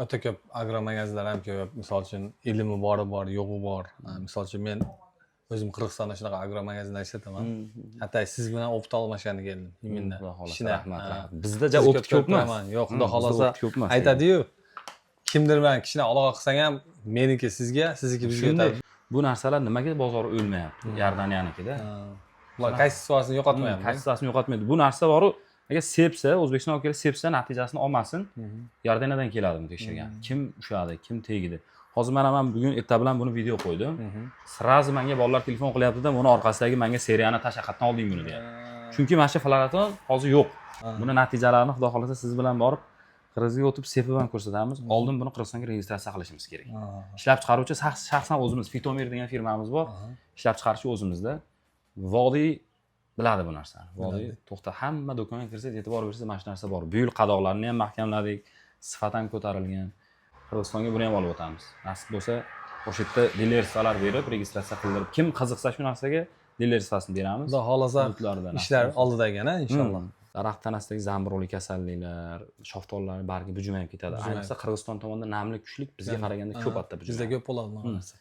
O'ta ko'p agromagazinlar ham ko'p. Misol uchun, ilmi bori bor, yo'g'i bor. Misol uchun, men o'zim Qirg'izistonda shunaqa agroMagazinda ishlataman. Hatto siz bilan опыт almashgani keldim именно. Xudo xohlasa, Ishina, rahmat, ha. rahmat. Bizda ja Sizni опыт ko'p ko'p emas. ko'raman. Yo'q, xudo Bizda xohlasa, опыт ko'p emas. Aytadiyu, kimdir bilan kichkina aloqa qilsang ham, meniki sizga, sizniki bizga Shunday. o'tadi. Bu narsalar nimaga bozor o'lmayapti? Iordaniyanikida. Ha. Bular качество sini yo'qotmayapti. Качество sini yo'qotmaydi. Bu narsa boru, agar sepsa, O'zbekistonga olib kelib sepsa, natijasini olmasin, Iordaniyadan keladi buni tekshirgan. Kim ushadi, kim tegdi. Hozir mana man bugun erta bilan buni video qo'ydim. Сразу menga bolalar telefon qilyapti-da, buni orqasidagi menga seriyani tasha, qayerdan olding buni, deyapti. Chunki mana shu Floraton hozir yo'q. Buni natijalarini, xudo xohlasa, siz bilan borib, Qirg'izga o'tib, sepib ham ko'rsatamiz. Oldin buni Qirg'izistonga registratsiya qilishimiz kerak. Ishlab chiqaruvchi shaxsan o'zimiz, Fitomir degan firmamiz bor. Ishlab chiqarish o'zimizda. Vodiy biladi bu narsani. Vodiy to'xta, hamma do'konga kirsangiz, e'tibor bersangiz, mana shu narsa bor. Bu yil qadoqlarni ham mahkamladik, sifat ham ko'tarilgan. Qirg'izistonga buni ham olib o'tamiz. Nasib bo'lsa, o'sha yerda дилерство lar berib, registratsiya qildirib, kim qiziqsa shu narsaga, дилерство sini beramiz. Xudo xohlasa, Hududlarda nasib ishlar bo'lsa. oldida ekan, a, inshaalloh. Daraxt tanasidagi zamburug'li kasalliklar, shaftollarni bargi bujumayib ketadi. Bujumayib. Ayniqsa, Qirg'iziston tomonda namlik kuchlik, bizga qaraganda ko'p hatto Bizda bujumaydi. ko'p bo'ladi bunaqa narsa.